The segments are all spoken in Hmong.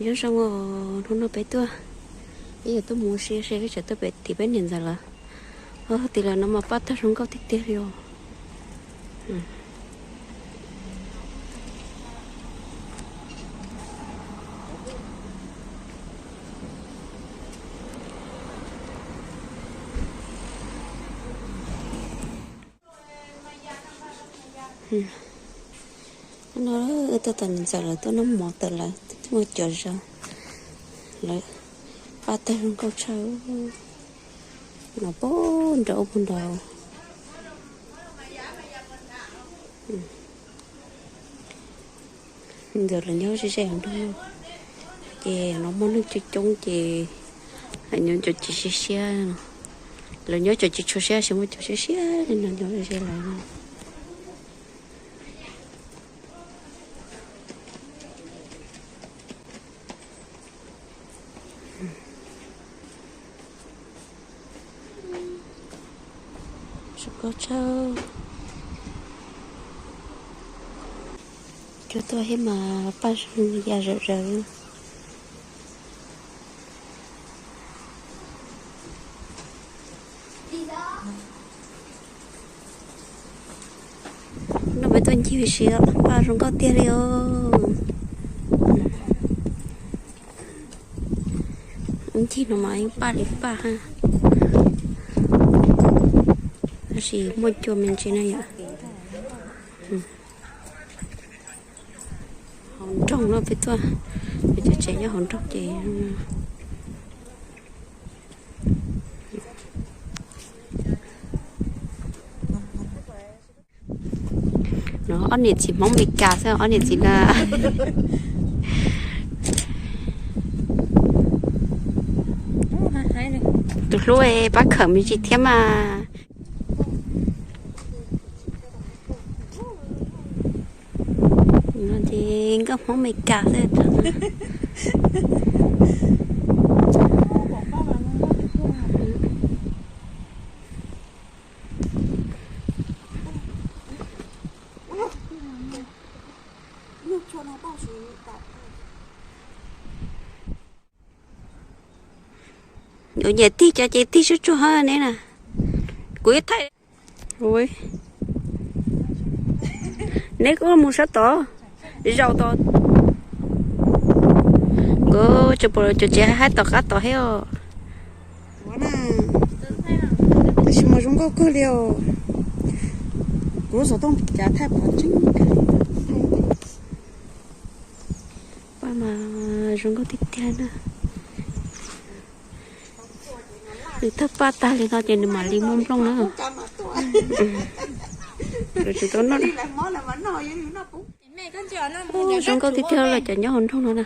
Nyob zoo os, hnub no peb tuaj, peb yuav tuaj mus ua si, peb tseem tuaj pem tim peb niam ntxawm lawv. Tim lawv no mas paj tawg zoo nkauj tiag tiag li os. No wb tuaj tom niam ntxawm lawv tuaj noj mov tawm lawv muaj cov zaub, lawv paj tawg zoo nkauj tshaj, no pag nrad ub pag nrad. Ntawm lawv nyob ze ze hauv nroog no, ces no muaj neeg coob coob ces nyob cov tsis siab siab, lawv nyob cov tsis tshua siab, tab sis muaj cov siab siab li no nyob ze ze lawv no. Zoo nkauj tshaj. Cua tuaj thiab mas paj zoo ya zawm zaws. No peb tuaj ncig ua si, paj zoo nkauj tiag li os. Ncig no mas yeej paj li paj ha. Tab sis muaj cua me ntsis na yom. Hauv nroog no peb tuaj, peb cov tsev nyob hauv nroog ces no ob niam txiv Hmoob Meskas xwb, ob niam txiv na. Tus hlub pab khawm me ntsis thiab mas. No ces nkauj Hmoob Meskas xwb. Yuav nyiam tig cov ces tig tsuag tsuag ne na. Kuv ib thaij. Neb kuj mus sab tod, zaum tod. Nkawd tseem pom cov tsev haib tom qab tod thiab os. Tab sis mas zoo nkauj kawg li os. Kuv xov tooj cas thaij pom tseeb kawg. Paj mas zoo nkauj tiag tiag na. Nws thawj paj tag li no ces nws mam li muaj nplooj na. Kuv tsis tau noj. Zoo nkauj tiag tiag los cov nyob hauv nroog no na.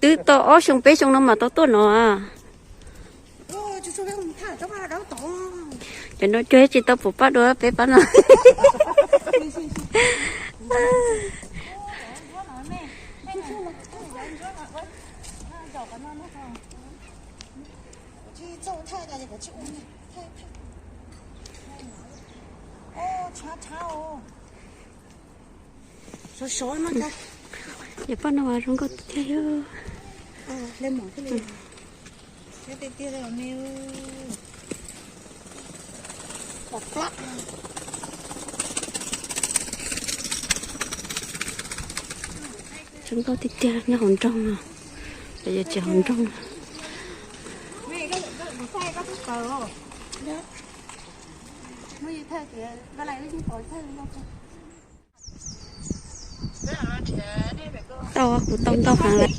Twb tau ob xyoo peb xyoo no mas tau tuaj no. Cov no cuag tsis tau pom paj dua peb pab no. Cov paj no mas zoo nkauj tiag thiab. Zoo nkauj tiag tiag nyob hauv nroog no. Lawv yuav tsev hauv nroog no. Tau, kuv tau ntau heev lawm.